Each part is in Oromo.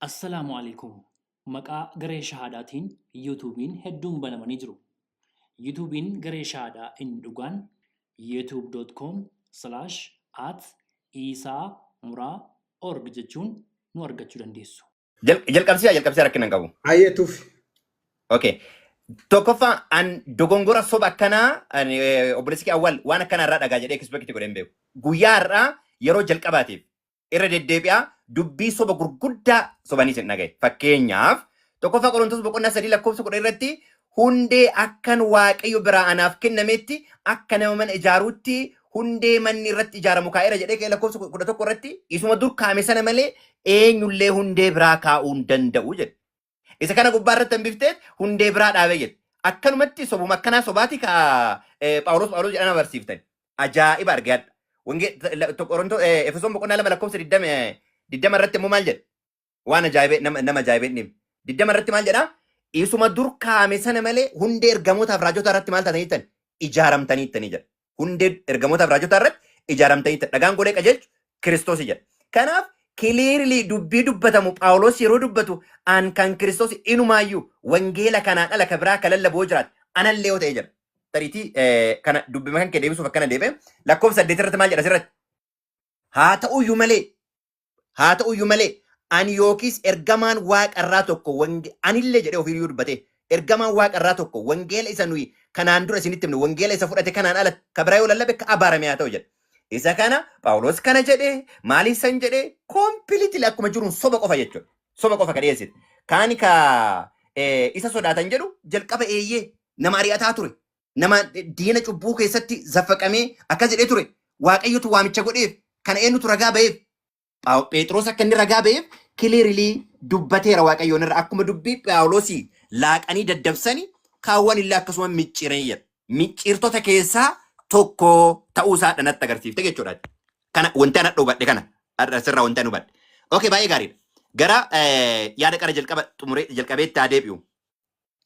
Assalaamu Aleykum. Maqaa garee shahaadaatiin YouTube'n hedduun banamanii jiru. YouTube'n garee shahaadaa inni dhugaan youtube.com slash at Iisaa Muraa org jechuun nu argachuu dandeessu. Jalqabsiisaa, jalqabsiisaa, rakkina hin qabu. Hayyee, tufi. Okay. Tokkoffaa, an dogongora soba akkanaa ani, obboleessi kee Awwal waan akkanaa irraa dhagaa jedhee expect godhee hin beeku. Guyyaa har'aa yeroo jalqabaatiif irra deddeebi'aa dubbii soba gurguddaa sobanii isin dhagaye. Fakkeenyaaf, 1ffaa Qorontos boqonnaa 3 lakkoofsa 10 irratti hundee akkan Waaqayyo biraa anaaf kennametti akka nama mana ijaaruutti hundee manni irratti ijaaramu kaa'eera jedhee ka'e, lakkoofsa 11 irratti isuma dur kaa'ame sana malee eenyullee hundee biraa kaa'uu hin danda'u jedhe. Isa kana gubbaa irratti hambifteet hundee biraa dhaabee jedhe. Akkanumatti sobuma akkanaa sobaati ka Phaawulos Phaawulos jedhan abarsiiftan. Ajaa'iba argee hadha. Efesoon boqonnaa 2 lakkoofsa 20 irratti immoo maal jedha? Waan ajaa'ibee nama ajaa'ibee dhimma. 20 irratti maal jedha? Isuma dur kaa'ame sana malee hundee ergamootaaf raajota irratti maal taataniittan? Ijaaramtaniittanii jedha. Hundee ergamootaaf raajota irratti ijaaramtaniittan. Dhagaan godhee qajeelchu Kiristoos jedha. Kanaaf clearly dubbii dubbatamu Phaawulos yeroo dubbatu an kan Kiristoos, inumaayyuu wangeela kanaan ala ka biraa ka lallaboo jiraate anallee yoo ta'e jedha. Tariitii kana dubbima kan kee deebisuuf akkana deebi'e, lakkoofsa 8 irratti maal jedha asirratti? Haa ta'uyyuu malee, haa ta'uyyuu malee, ani yookiis ergamaan waaqa irraa tokko anillee jedhee ofiiyyuu dubbate, ergamaan waaqa irraa tokko wangeela isa nuyi kanaan dura isinitti himne, wangeela isa fudhate kanaan ala ka biraa yoo lallabe ka abaarame haa ta'u jedha. Isa kana Phaawulos kana jedhee maaliif san jedhee completely akkuma jiruun soba qofa jechuudha. Soba qofa ka dhiyeessite. Kaani ka isa sodaatan jedhu jalqaba eeyyee nama ari'ataa ture. Nama diina cubbuu keessatti zaffaqamee akkas jedhee ture. Waaqayyotu waamicha godheef, kana eenyutu ragaa ba'eef? Phexros akka inni ragaa ba'eef clearly dubbateera. Waaqayyoon irra akkuma dubbii Phaawulosii laaqanii daddabsanii kaawwan illee akkasuma micciiranii jedha. Micciirtota keessaa tokko ta'uu isaa dhanatti agarsiifte jechuudha. Kana wanti ana hubadhe, kana asirraa wanti ani hubadhe. Okay, baay'ee gaariidha. Gara yaada qara jalqaba xumuree jalqabeetti haa deebi'u.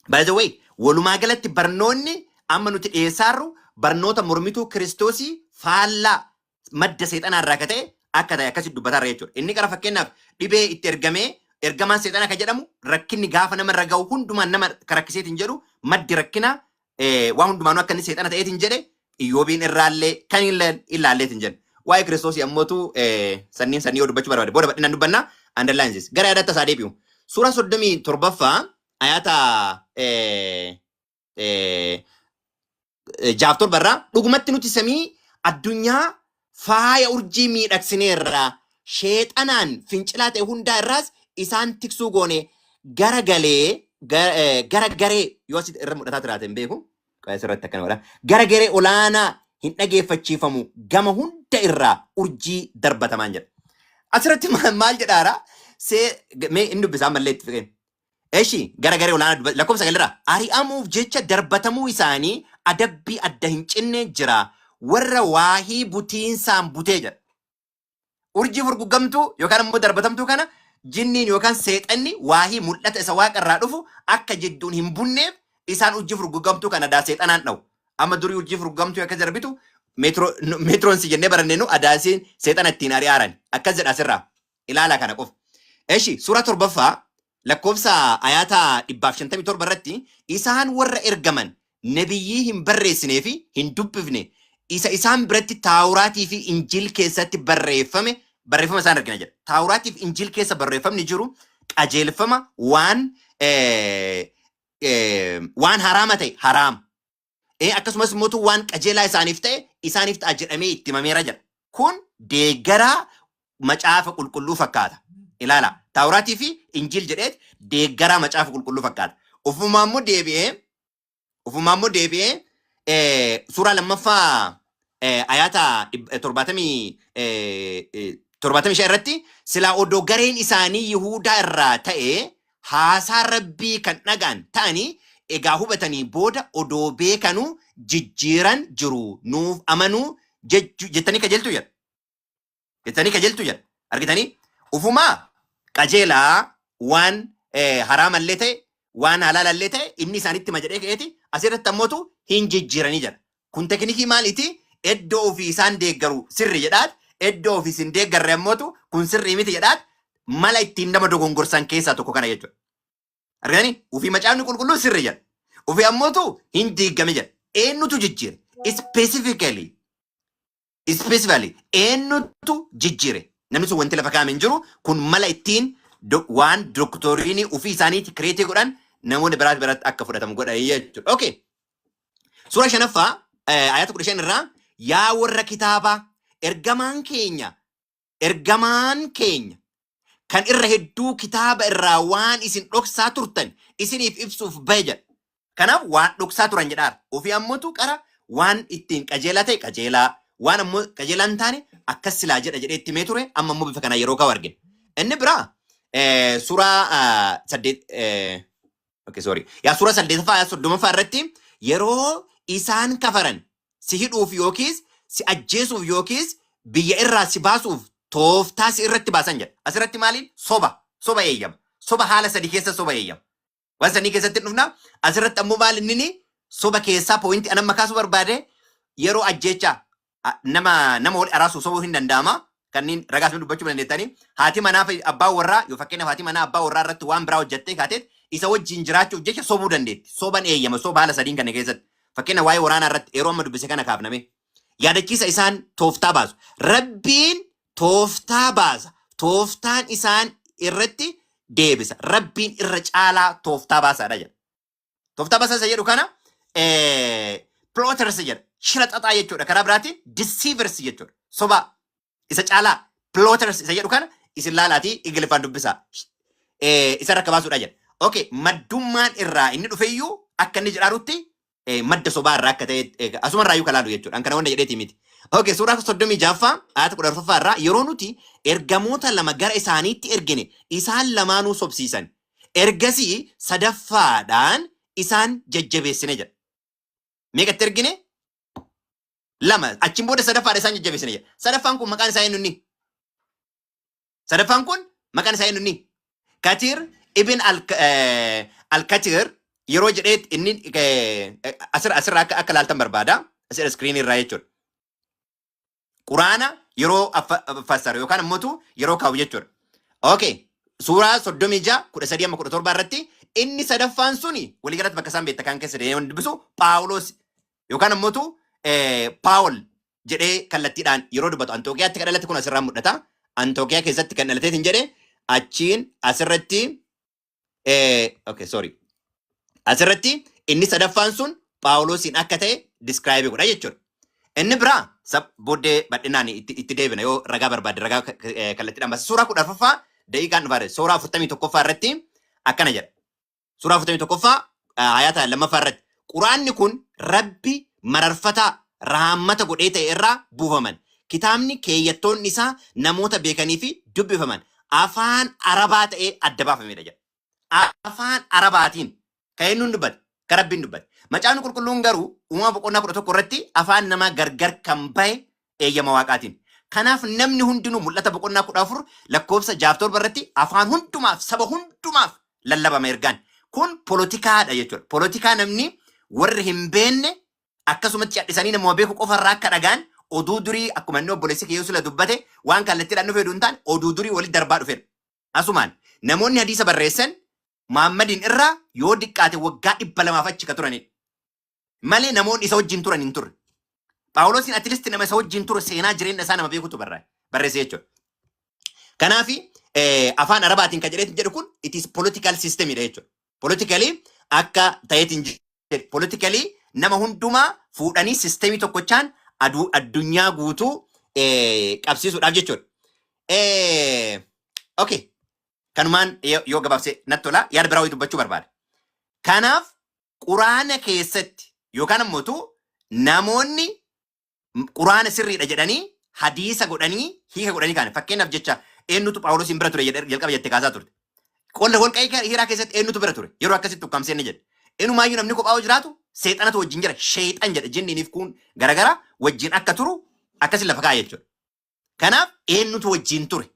By the way, walumaa galatti barnoonni amma nuti dhiyeessaarru barnoota mormituu Kiristoosii faallaa madda seexanaa irraa akka ta'e akkasitti dubbataarra jechuudha. Inni qara fakkeenyaaf dhibee itti ergamee ergamaan seexanaa kan jedhamu rakkinni gaafa nama irra ga'u hundumaan nama karakkiseetiin jedhu, maddi rakkina waan hundumaanuu akka inni seexana ta'eetiin jedhe, Iyyoobiin irraallee kan ilaalleetiin jedhe. Waa'ee Kiristoosii ammootu sanniin sannii yoo dubbachuu barbaade booda bal'inaan dubbannaa, underline this. Gara yaadatta isaa deebi'u. Suuraa 37ffaa ayata jaaf torbarraa, dhugumatti nuti samii addunyaa faaya urjii miidhagsineerra, sheexanaan fincilaa ta'e hundaa irraas isaan tiksuu goone, gara galee gara garee yoo asitti irra mul'ataa jiraate hin beeku, asirratti akkana godha, gara garee olaanaa hin dhageeffachiifamu gama hunda irraa urjii darbatamaan jedha. Asirratti maal jedhaara? See, mee inni dubbisaa mallee itti fiqeen. Eshi, gara garee olaanaa lakkoofsa 9rraa ari'amuuf jecha darbatamuu isaanii adabbii adda hin cinne jira. Warra waahii butiinsaan butee jedha. Urjii furguggamtuu yookaan immoo darbatamtuu kana jinniin yookaan seexanni waahii mul'ata isa waaqa irraa dhufu akka jidduun hin bunneef isaan urjii furguggamtuu kana daa seexanaan dha'u. Amma durii urjii furguggamtuu akka darbitu meetiroonsi jennee baranneenu adaasiin seexana ittiin ari'aaran akkas jedha asirraa. Ilaalaa kana qofa. Eshi, suuraa 7ffaa lakkoofsa ayaata 157 irratti isaan warra ergaman nabiyyii hin barreessinee fi hin dubbifne isa isaan biratti Taawuraatii fi Injiil keessatti barreeffame barreeffama isaan argina jedha. Taawuraatii fi Injiil keessa barreeffamni jiru qajeelfama waan waan haraama ta'e haraama. Akkasumas immoo waan qajeelaa isaaniif ta'e isaaniif ta'a jedhamee itti himameera jedha. Kun deeggaraa macaafa qulqulluu fakkaata. Ilaala. Taawuraatii fi Injiil jedheet deeggaraa macaafa qulqulluu fakkaata. Ofumaa immoo deebi'ee suuraa 2ffaa ayaata 75 irratti silaa odoo gareen isaanii Yihuudaa irraa ta'e haasaa Rabbii kan dhagaan ta'anii egaa hubatanii booda odoo beekanuu jijjiiran jiru nuuf amanuu jettanii kajeeltu jedha. Jettanii kajeeltu jedha. Argitanii? Ufumaa qajeelaa waan haraamallee ta'e waan halaalallee ta'e inni isaanitti hima jedhee ka'eeti asirratti ammootu hin jijjiiranii jedha. Kun teknikii maaliiti? Iddoo ofii isaan deeggaru sirri jedhaat, iddoo ofii isin deeggarre ammootu kun sirrii miti jedhaat. Mala ittiin nama dogongorsan keessaa tokko kana jechuudha. Argitanii? Ufii Macaafni Qulqulluun sirri jedha. Ufii ammootu hin diigame jedha. Eenyutu jijjiire? Specifically eenyutu jijjiire? Namni sun wanti lafa kaa'ame hin jiru. Kun mala ittiin waan doctrine ufii isaaniitti create godhan namoonni biraatti biratti akka fudhatamu godhan jechuudha. Okay. Suura shanaffaa ayata 15 irraa, "Yaa warra kitaabaa, ergamaan keenya kan irra hedduu kitaaba irraa waan isin dhoksaa turtan isiniif ibsuuf bahe" jedha. Kanaaf waan dhoksaa turan jedhaara. Ofii ammootu qara waan ittiin qajeelaa ta'e qajeelaa, waan ammoo qajeelaa hin taane akkas silaa jedha jedhee itti himee ture, amma ammoo bifa kanaan yeroo kaa'u argina. Inni biraa suuraa saddeet, okay, sorry. Yaa suuraa saddeetaffaa yaa 30ffaa irratti, "Yeroo isaan kafaran si hidhuuf yookiis si ajjeesuuf yookiis biyya irraa si baasuuf tooftaa si irratti baasan" jedha. Asirratti maaliin? Soba. Soba eeyyama. Soba haala sadi keessa soba eeyyama. Waan sanii keessatti hin dhufna. Asirratti ammoo maal inni soba keessaa point an amma kaasuu barbaade, yeroo ajjeechaa nama wal araasuuf sobuu hin danda'ama. Kanneen ragaas dubbachuu dandeettanii, haati manaa fi abbaan warraa, yoo fakkeenyaaf haati manaa abbaa warraa irratti waan biraa hojjettee kaateet isa wajjin jiraachuuf jecha sobuu dandeetti. Soban eeyyama soba haala sadiin kana keessatti. Fakkeenya waa'ee waraanaa irratti yeroo amma dubbise kana kaafname. Yaadachiisa isaan tooftaa baasu. Rabbiin tooftaa baasa. Tooftaan isaan irratti deebisa. Rabbiin irra caalaa tooftaa baasaadha jedha. Tooftaa baasaa isa jedhu kana plotters jedha. Shira xaxaa jechuudha. Karaa biraatiin deceivers jechuudha. Soba isa caalaa plotters isa jedhu kana isin laalaatii Ingiliffaan dubbisaa. Isa rakka baasuudha jedha. Okay, maddummaan irraa inni dhufeyyuu akka inni jedhaarutti madda sobaa irraa akka ta'e asuma irraa iyyuu kalaalu jechuudha. An kana wanta jedheeti miti. Okay, suuraa 36ffaa ayata 14ffaa irraa, "Yeroo nuti ergamoota lama gara isaaniitti ergine, isaan lamaanuu sobsiisan. Ergasii sadaffaadhaan isaan jajjabeessine" jedha. Meeqatti ergine? Lama. Achiin booda sadaffaadha isaan jajjabeessine jedha. Sadaffaan kun maqaan isaa eenyu inni? Sadaffaan kun maqaan isaa eenyu inni? Katir ibn Al-Katir yeroo jedhee inni asirra akka laaltan barbaada. Asirra screen irraa jechuudha. Quraana yeroo fassaru yookaan ammoo yeroo kaa'u jechuudha. Okay. Suuraa 36 13 amma 17 irratti inni sadaffaan suni waliigalatti bakka isaan beekta kan keessa deemee dubbisu Paawulos yookaan ammoo Paawul jedhee kallattiidhaan yeroo dubbatu Antookiyaatti kan dhalate kun asirraa mul'ata. Antookiyaa keessatti kan dhalateetiin jedhe achiin asirratti, okay, sorry. Asirratti inni sadaffaan sun Paawulosiin akka ta'e describe godha jechuudha. Inni biraa booddee bal'inaan itti deebina yoo ragaa barbaade, ragaa kallattiidhaan baasa. Suuraa 14ffaa daqiiqaan dhufaare, suuraa 41ffaa irratti akkana jedha. Suuraa 41ffaa ayata lammaffaa irratti, "Quraanni kun Rabbi mararfataa rahaammata godhee ta'e irraa buufaman. Kitaabni keeyyattoonni isaa namoota beekanii fi dubbifaman afaan Arabaa ta'ee adda baafamedha" jedha. Afaan Arabaatiin kan inni dubbate, kan Rabbiin dubbate. Macaafni Qulqulluun garuu Uumama boqonnaa 11 irratti afaan namaa gargar kan bahe eeyyama Waaqaatiin. Kanaaf namni hundinuu Mul'ata boqonnaa 14 lakkoofsa 6-7 irratti afaan hundumaaf, saba hundumaaf lallabama ergaan. Kun poolotikaadha jechuudha. Poolotikaa namni warri hin beekne akkasumatti cadhisanii nama beeku qofarraa akka dhagaan oduu durii, akkuma inni obboleessi kiyyoo sila dubbate, waan kallattiidhaan dhufee hin taane oduu durii walitti darbaa dhufedha. Asumaan namoonni hadiisa barreessan Muhammadiin irraa yoo diqqaate waggaa 200f achi ka turanidha. Malee namoonni isa wajjin turan hin turre. Phaawulosiin at least nama isa wajjin ture, seenaa jireenya isaa nama beekutu barreesse jechuudha. Kanaafi afaan Arabaatiin kan jedheetiin jedhu kun it is political systemidha jechuudha. Politically akka ta'eetiin jedhe, politically nama hundumaa fuudhanii systemii tokkochaan aduu addunyaa guutuu qabsiisuudhaaf jechuudha. Okay. Kanumaan yoo gabaabsee natti tola, yaada biraa wayii dubbachuu barbaada. Kanaaf Quraana keessatti yookaan ammoo namoonni Quraana sirriidha jedhanii hadiisa godhanii hiika godhanii kaane, fakkeenyaaf jecha eenyutu Phaawulosiin bira ture jedhee jalqaba jettee kaasaa turte. Qolla holqa Hiraa keessatti eenyutu bira ture yeroo akkasitti ukkaamsee inni jedhe. Inumaayyuu namni kophaa yoo jiraatu seexanatu wajjin jira, sheexan jedha, jinniiniif kun garagara wajjin akka turu akkasi lafa kaa'e jechuudha. Kanaaf eenyutu wajjin ture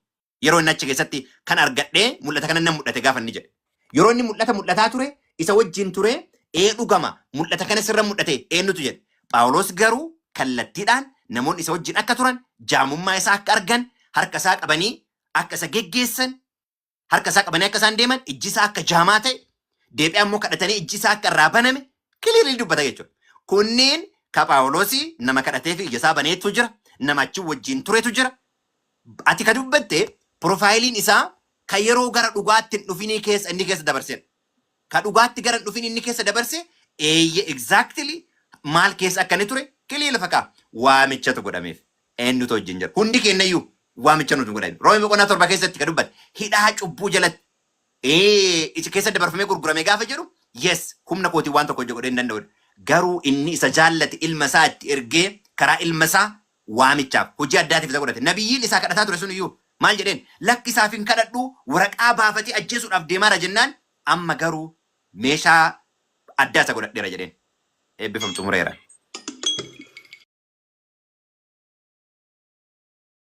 yeroo inni achi keessatti kan argadhee mul'ata kana nan mul'ate gaafa inni jedhe. Yeroo inni mul'ata mul'ataa ture isa wajjin ture, ee dhugama mul'ata kana sirra mul'ate eenyutu jedhe. Phaawulos garuu kallattiidhaan namoonni isa wajjin akka turan, jaamummaa isaa akka argan, harka isaa qabanii akka isa geggeessan. Harka isaa qabanii akka isaan deeman, ijji isaa akka jaamaa ta'e, deebi'ee ammoo kadhatanii ijji isaa akka irraa baname clearly dubbata jechuudha. Kunneen ka Phaawulosii nama kadhatee fi ija isaa baneetu jira. Nama achi wajjin turetu jira. Ati ka dubbatte profileiin isaa ka yeroo gara dhugaatti hin dhufinii keessa inni keessa dabarsedha. Ka dhugaatti gara hin dhufin inni keessa dabarse, eeyye, exactly maal keessa akka inni ture clear lafa kaa'a. Waamichatu godhameef. Eenyutu wajjin jira? Hundi keenyayyuu waamicha nutu godhame. Roomii boqonnaa 7 keessatti ka dubbate hidhaa cubbuu jalatti ija keessa dabarfamee gurgurame gaafa jedhu, yes, humna kootiin waan tokko godhee hin danda'udha. Garuu inni isa jaallate ilma isaa itti ergee karaa ilma isaa waamichaaf hojii addaatiif isa godhate. Nabiyyiin isaa kadhataa ture sun iyyuu maal jedheen? Lakki, isaaf hin kadhadhu, waraqaa baafatee ajjeesuudhaaf deemaara jennaan, amma garuu meeshaa addaa isa godhadheera jedheen. Eebbifam, xumureera.